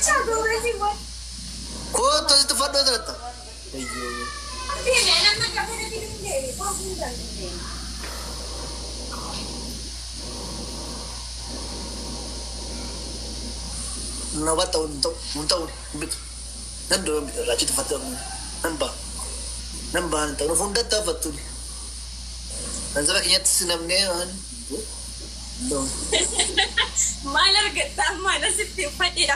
Galchaa goobaziiwwan. Kootu asitti uffadhoo jiratta. Ayyoo. Deeme nama kafana fiduun deeme baasuu dandeenye. Na batta hin ta'u hin ta'u hin bitu. Nan doo hin bitu irraa achitti uffadhoo nan ba'a. Nan ba'a hin ta'u hundatti uffattu. Kan saba keenyatti si namnee waan. Maal argatta ammaan asitti uffadheedha.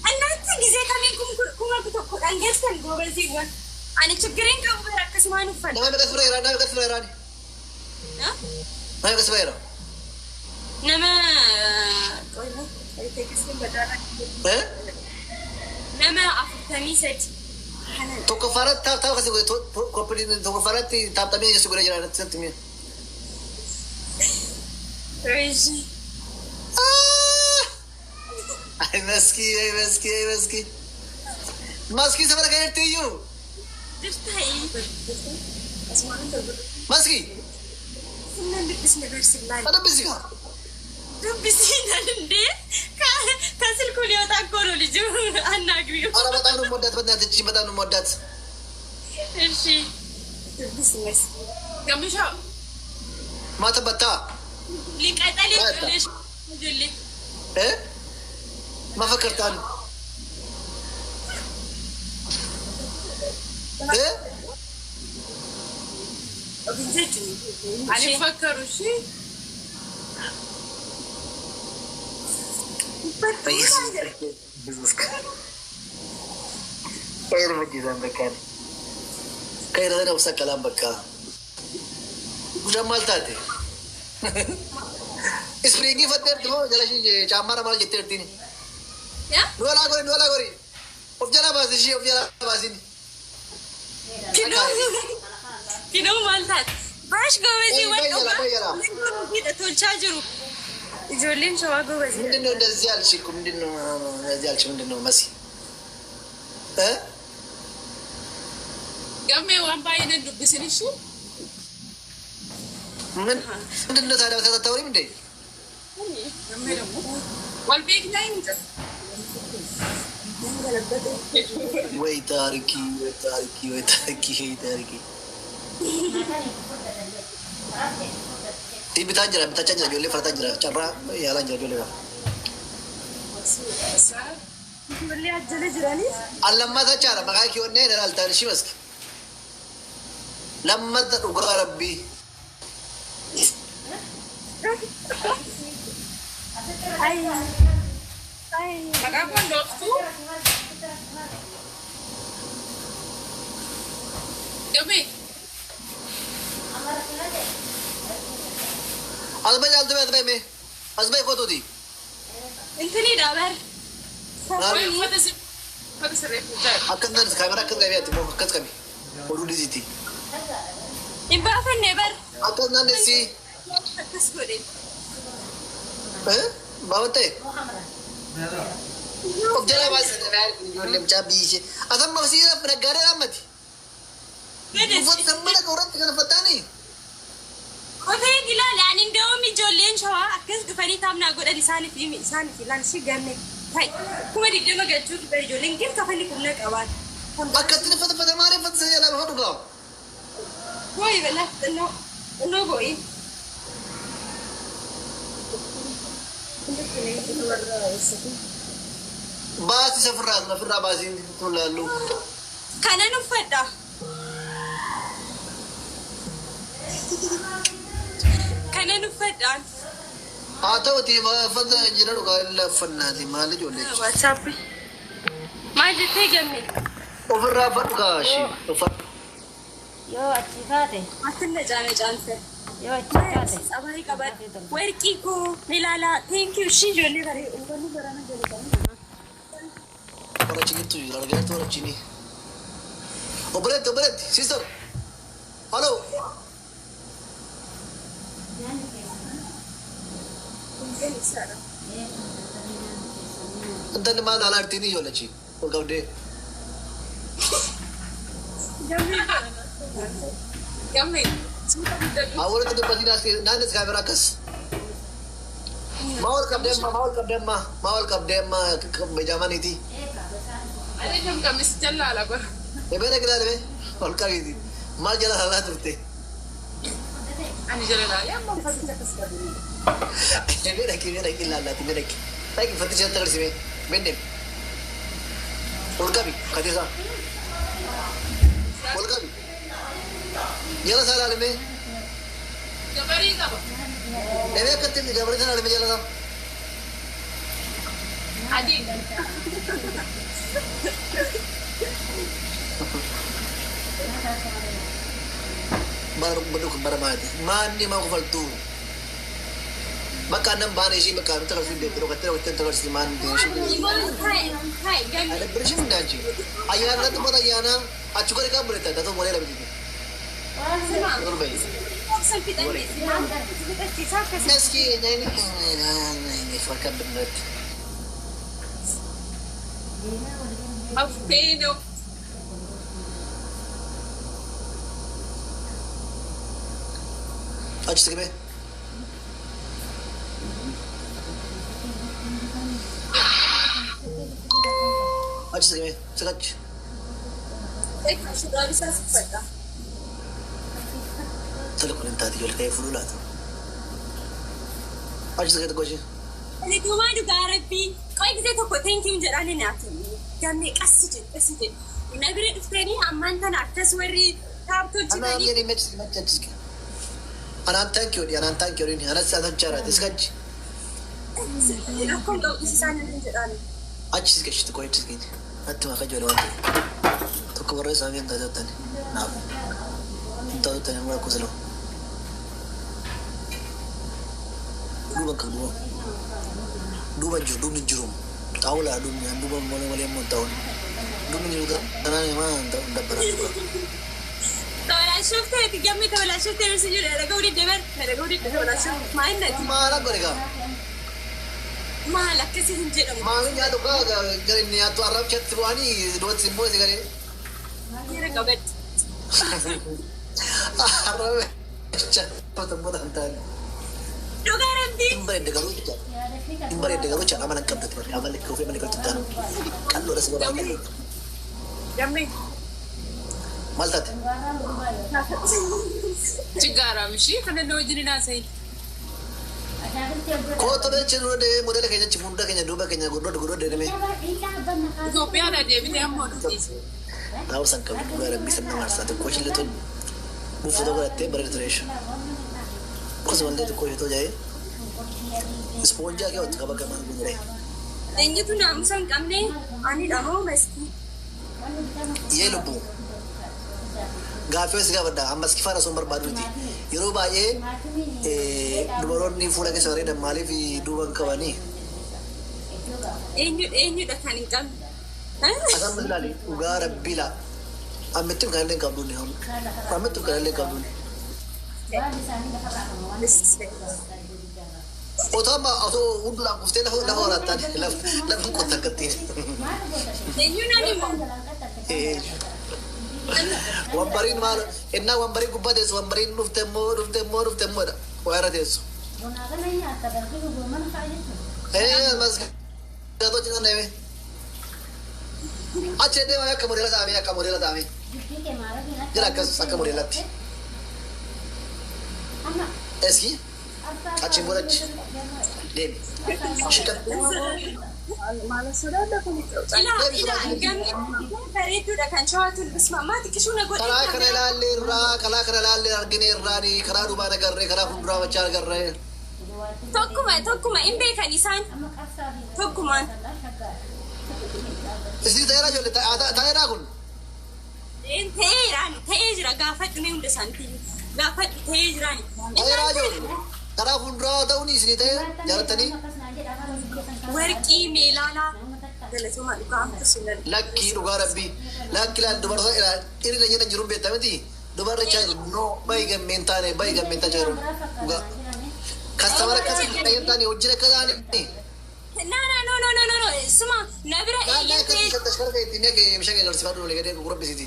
Annaatti gizee kamiin 1000dhaan galchan goobaziiwwan. Ani chigiriin qabu bara akkasumaan uffadha. Nama meeqa sibira jira? Nama meeqa sibira jira? Nama meeqa sibira jira? Nama Eh? nama 43. Tokkoffaarratti taap taap akkasii godhe koppii tokkoffaarratti taaptamee jechuun godhe jira natti mi'a. Reeji. Ay maskii ay maskii ay maskii. Maskii safara kan jirti iyyuu. Jirtaayi. Maskii. Sinan dubbisne barsilaan. Dubbisi kaa. Dubbisiinan እንዴ ከስልኩ ሊወጣ እኮ ነው ልጁ። አናግሪው። ኧረ በጣም ነው የምወዳት በእናትህ እቺን በጣም ነው የምወዳት። እሺ dubbisi መስ Gammisha ማተበታ ሊቀጠል ይልሽ ጆሌ እ ማፈከርታን እ ani fakkaru ishee Kairana usa kalam bakka. Guddaa maal taate? Ispiriingii fatteerti moo jala ishii caammaara maal jettee jirtiin? Nu walaa gori nu walaa gori. Of jalaa baasi ishii of jalaa baasin. Kinoo maal taate? Baash goobazii Bayyala, waan bayyala. dhugaa tolchaa jiru. Ijoolleen shawaa goobazii. ምንድን ነው እንደዚህ ያልሽ እኮ ምንድን ነው እንደዚህ ያልሽ ምንድን ነው መሲ እ gammee waan baay'ee nan dubbisin ishee ምን ምንድን ነው ታዲያ አታወሪም እንዴ? gammee ደግሞ wal beeknaa hin jiru. ወይ ታሪኪ ወይ ታሪኪ ወይ ታሪኪ ወይ ታሪኪ bitaa jira bitachaa jira ijoollee farataa jira carraa yaalaa jira ijoollee kana. Ijoollee ajjala jiranis Allammata chaara maqaa kiyoonnee dhalaaltaan ishii maski. Lammata dhugaa rabbii. Ay. Ay. Maqaa kun dhooftuu gammee Asbay caaltu asbay mee asbay kootuuti. Intinidha bar. uffata uffata sirreeffachaa jiru. Akkas naan kaameraa akkas qabee ati moo akkas qabi oduu dhiisiiti. Hin baafanne bar. Akkas naan si Akkas godhe. baafattee of jalaa baasii ijoollee mucaa biyyi ishee asamma sii naggaadee dhaammati. Uffata mana qoratti kan uffattaanii. Kopheen ilaali ani nda'uun ijoolleen shawaa akkas dhufanii taamnaa godhan isaaniif himi isaaniif ilaali si ganne. Ta'i 20,000 galchuu dhufan ijoolleen gin kafanni kumna qabaan. Akkatti uffata uffata maaliif uffata isa jalaa bafa dhugaa? Gooyi balaa xinnoo xinnoo gooyi. Baasii isa ofirraa ofirraa baasii tun laallu. Kanan uffadha. Kanan uffadhaan. Haa ta'uti uffata jira dhugaa illa uffannaati maal ijoollee. WhatsApp. Maal jettee gamme? Ofirraa uffadhu kaa ishee uffadhu. Yoo achi kaate, Atinna caana caanse. yoo achi kaate. Sabarii qabadhu. Warqii koo ilaalaa. Thank you. Ishii ijoollee baree uffanni barana jiru. Warra jira argaa warra chini. Obboleetti obboleetti sister. Hello. Intalli maal alaa jirtiin ijoollee achi ol qabdee. Gammee suuta guddadhu. Haa walitti dubbatiin as naannis kaameraa akkas. Maa ol qabdee amma maa ol qabdee amma maa ol qabdee amma jaamaniiti. Adeemam qamis jallaala bara. Ebee dhaqi ol qabiiti. Maal jala laalaa turte? Ani jala laalee amma uffaticha akkas qabu. Ebee dhaqi ebee dhaqi laallaati ebee dhaqi. Dhaqi uffaticha natti agarsiise bendem. Ol qabi kateesaa. Ol qabi. Jala isaa ilaalime. Gabarii qaba. Ebee akkatti gabarii sana ilaalime jala isaa. Adii. Bara kun bara maati. Maanni maa kofaltuu? Bakka annan baana ishii bakka nuti agarsiisuu deemte dhokattee dhokattee nuti agarsiisti maanni ishii. Taa'e gamme. Adabbirishin hundaanchi. Ayyaana irratti uffata ayyaanaa achi godhe kan buletta tatoo molee dhabditi. Torba. Obsan fixanne fixachiisaa akkasii. Meski nyaanni farka birratti. Affeeno. Achi siqime. Achi siqime. Siqachi. Shurraab isaas uffadha. Tole kun hin taate ijoollee ka'ee fuudhuu laata. Achi siqee goshi. Ani duumaa dhugaa rabbii qoy gisee tokko thank you jedhaan ni naaf gammee qassi jedhu qassi jedhu. Na bira dhuftanii ammaan tana akkas warri taap Anaan tolchitanii jedhee mechi mechi achi siqe. Anaan thank you anaan thank you anas anan jaaraate siqachi. Rakkoon qabu isaan hin jedhaan. Achi siqe shi tokko achi siqe. Natti maqaa ijoollee waan ta'eef. Tokko barreessaa fi hin taate naaf. Hin taate mura kuusa lama. Duuba kan duuba. Duuba jiru duubni jiru. Xaawulaa duubni duuba malee malee immoo hin ta'u. Duubni jiru tanaan himaa hin ta'u dabbara. Tabalaashofteeti gammee tabalaashoftee ibsi jiru dhaga'uu didde bar dhaga'uu didde tabalaashofte maal nati Maala godhe gaa. maal akkasii hin jedhamu. Maal nyaatu gaa gara inni nyaatu arrabchatti bu'anii duubatti immoo si galee. Seera qabadhu. Arrabcha immoo hin taane. Dhugaa rabbii. Hin bareedde garuu jecha. Hin bareedde garuu jecha amala hin qabdu ture. Amalli ofii amala qabdu taanu. Qalloodha si barbaadu. Gammee. Maal taate? Ciggaaraam ishii kana na wajjin hin haasayin. Kooto jechuun dura deemee modeela keenya achi fuuldura keenya duuba keenya gurgurdoo gurgurdoo deemee. Itoophiyaadhaa deebitee amma oduu Taa'u san qabdu dhugaa rabbii san nama aarsaa xiqqoo ishee tun buufatoo godhattee bareeda ture jechuudha. Akkasumallee xiqqoo ishee jedhee ispoonjaa kee walitti qaba gamaan gurguree. Eenyutu naamusa hin qabne ani dhamoo maskii. Yee lubbuu. Gaaffii si gaafadha ammas kifaana osoo hin barbaadu miti. Yeroo baay'ee dubaroonni fuula keessa bareedan maaliif duuba hin qabanii? Eenyudha kan hin qabne? Asan ilaali dhugaa rabbii laa. Ammittiin kan illee hin qabduuni. Ammittiin kan illee hin qabduuni. Otoo amma otoo hunduudhaan kuftee lafa lafa waraattaan lafa lafa qotta akkattiin. Eenyuun ani immoo? Wambariin maal innaa wambarii gubbaa teessu wambariin dhufte immoo dhufte immoo dhufte immoodha. Waa irra teessu. Mas gaatoo cinaa deeme. Achi deemame akka modeela taa'ame akka modeela taa'ame. Jira akkas akka modeelatti. Eski achiin booda achi deemi. Shiqadhu. Ilaa ilaa gammee bareedduudha kan shawaatul bismaamaa xiqqishuu na godhe. Karaa kana ilaalle irraa karaa kana ilaalle argine irraa karaa duubaa agarree karaa fuulduraa bachaa agarree. Tokkuma tokkuma hin beekan isaan tokkumaan. Isin ta'eera ijoollee ta'eeraa kun. Ta'eeraan ta'ee jira gaafadhu mee hunda isaaniitii gaafadhu ta'ee jiraan. Ta'eeraa ijoollee karaa fuulduraa ta'uun isinii ta'e jaalattanii. Warqii meelaalaa galatoomaa dhugaa amta sunan. Lakkii dhugaa rabbii lakki ilaali dubartoota ilaali dhiirri jedhan jiruun beektaa miti dubarri chaa jiru no bayi gammeen taane bayi gammeen taane jiru dhugaa. Kastamara akkasii hin taane hojii akka taane. Na na no no no no no suma na bira Naannoo akkasii eeyyamtee shattashkara ta'e ittiin eegee bishaan keenya horsiifadhu olii gadee gurgubbisiiti.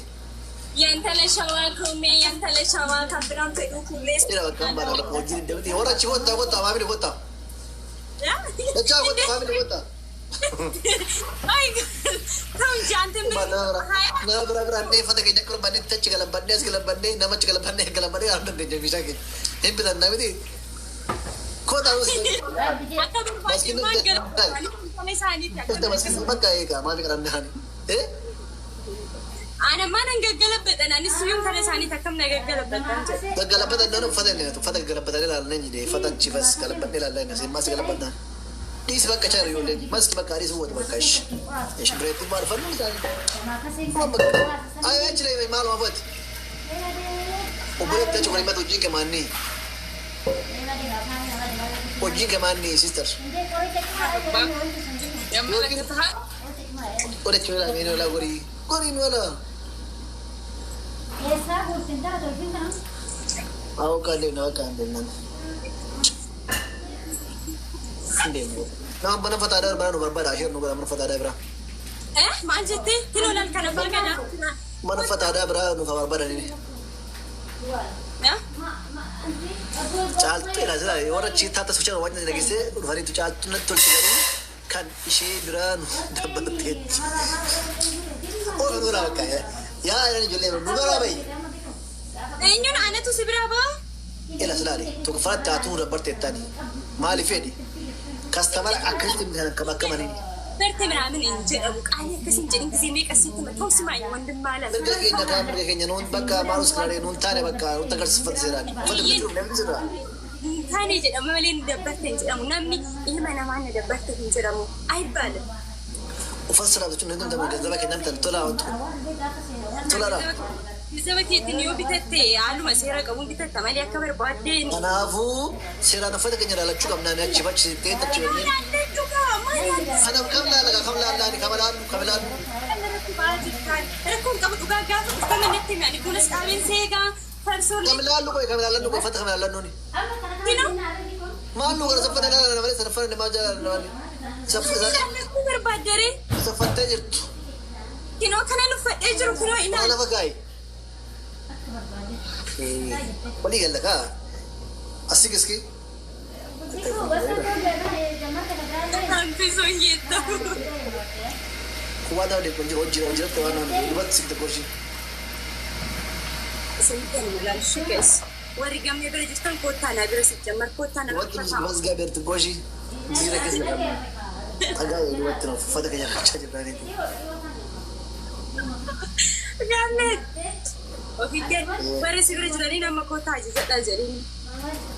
Yantala shawaa kummee yantala shawaa kan biraan fedhuu kumlee. Jira bakka hambaa dha hojii deddeebiiti. Warra achi kottaa kottaa maamili kottaa. Dachaa kottaa maamili kottaa. Ay, ta'u jaantin Nama biraa biraan uffata keenya akka barbaannetti achi galabbannee as galabbannee nama achi galabbannee galabbannee aan dandeenya meeshaa keenya. Hin bitannaa miti. Kootaa Akka barbaachummaan galabbannee isaaniitti akka maskiin bakka eegaa maal qaranne hani. Ana mana gaggalabbatan anis suyyuun kana isaaniitti akkam na gaggalabbatan jedhe. Gaggalabbatan naan uffata inni uffata gaggalabbatanii ilaalan jedhee uffata achi fas galabbannee ilaalan inni mas galabbatan. Dhiisi bakka chaara ijoolleen maski bakka adiis wata bakka ishi. Ishi bireetti maal fannu isaanii. Ayi achi deeme maaluma uffati. Obboleetti achi qolimatu hojiin kamaanni. Hojiin kamaanni sister. Yammalakatahan. Odechi wala meen wala gorii. Goriin wala. Awo kan deemna bakka kan deemnan. Deemu. Nama mana uffata aadaa biraa nu barbaada asheen nu godha mana uffata aadaa biraa. Maal jettee kinoo laal kana barbaada. Mana uffata aadaa biraa nu barbaadani. Caaltuu ilaa jira warra chiitaa tasfachaa waan dhageessee dhufaniitu caaltuu natti tolchi garuu kan ishee biraa nu dabbateetti. Oolu nurraa bakka yaa ijoollee nu biraa bahi. Eenyuun anatu si biraa ba'a? Ila silaali tokkoffaatti haatuu dabbarteettani maaliif fedhi kastamara akkasitti kan bakka maniin. Barte minaamin hin jedhamu qaalii akkas hin jedhin gisee meeqa sitti ta'usi maayi wandimmaa lama. Mirga keenya kaa mirga keenya nuun bakka maalus kanaree nuun taane bakka nuun agarsiifate seeraan. Uffata bitachuu namni sirraa. Taane jedhama malee nu dabbarte hin jedhamu namni ilma namaa na dabbarte hin jedhamu ayibbaala. Uffata sirraa bitachuun ni danda'amu ganzaba keenya bitan tolaa wanti kun. Tolaadha. Saba keetiin yoo bitatte haaluma seera qabuun bitatta malee akka barbaaddeen. Kanaafuu seeraan uffata keenya ilaalachuu qabnaan achi bachi ta'e achi banneen. Kanaaf kam laala kam laallaan kam laallu kam laallu. Rakkoon qabu dhugaa gaafa uffata natti himani kunis dhaabeen seegaa farsoon. Kam laallu qoy kam laallannu qoy uffata kam laallannuuni. Maallu gara saffana laalaa malee saffana namaa jaalala malee. Saffana barbaaddere. Saffattee jirtu. Kinoo kanan uffadhee jiru kinoo ilaali. Lafa kaayi. Walii galla kaa. Asii kiski. Anfisoon yeettamu. Waan nama deemu jiru hojii hojii waan nama deemu dubartii sitti gorshi. Warri gammee bira jirtan koottaa naa bira sijjammar koottaa naa Dubartii masgaa beertu gorshi. Jira keessa qabna. Dhagaa dubartii uffata keenya raachaa jirtaaniiti. Gammee. Ofiiggeen warri si bira jiranii nama koottaa ajajadhaa jedhanii.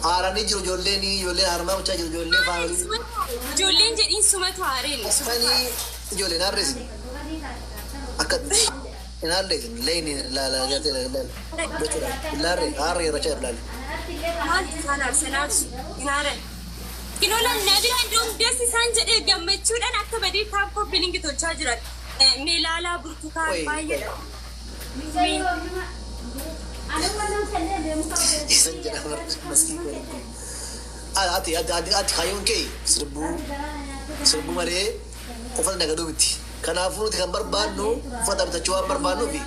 Haaranii jiru ijoolleen ijoolleen harmaa gochaa jiru ijoolleen faamilii. Ijoolleen jedhiin sumatu haareen. Asfanii ijoolleen harreessin. Akka hin harreessin leeni laala gatee laala gochuudha. Laarre haarree irra jiru laala. Maaltu isaan aarsan aarsu hin haaran. Kinoo lallaa bira iddoon isaan jedhee gammachuudhaan akka badii taappoo bilingi tolchaa jiran. Meelaalaa burtukaan baay'eedha. Isan jedhama maskii kun. Ati ati ati ati kaayyoon kee sirbuu sirbuu malee uffata nagaduu miti. Kanaafuu nuti kan barbaannu uffata bitachuu waan barbaannuufi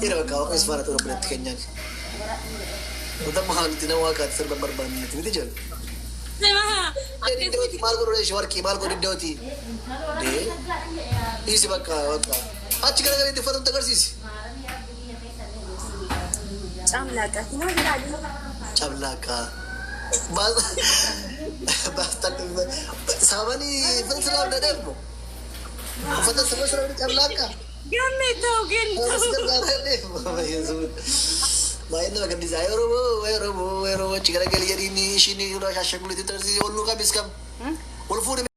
dhiira bakka waaqa isfaana ta'uu obboleetti keenyaan. Nuti amma haalli nama waaqaatti sirba barbaannu miti miti jedhu. Iddooti maal godhu reeshi warqii maal godhu iddooti. Dhiisi bakka bakka achi garagaleetti uffata nutti agarsiisi. Camlaaqa. Kinoo ilaali. Camlaaqa. Sababni uffata sirraa dadhabu. Uffata sirraa sirraa camlaaqa. Gammee ta'u kennu. Baay'ee nama gaddisa. Ay Oromoo, ay Oromoo, ay Oromoo achi garagalii jedhiin ishiin irraa shaashagulitti tarsiisee ol nu qabis kam. Ol fuudhi.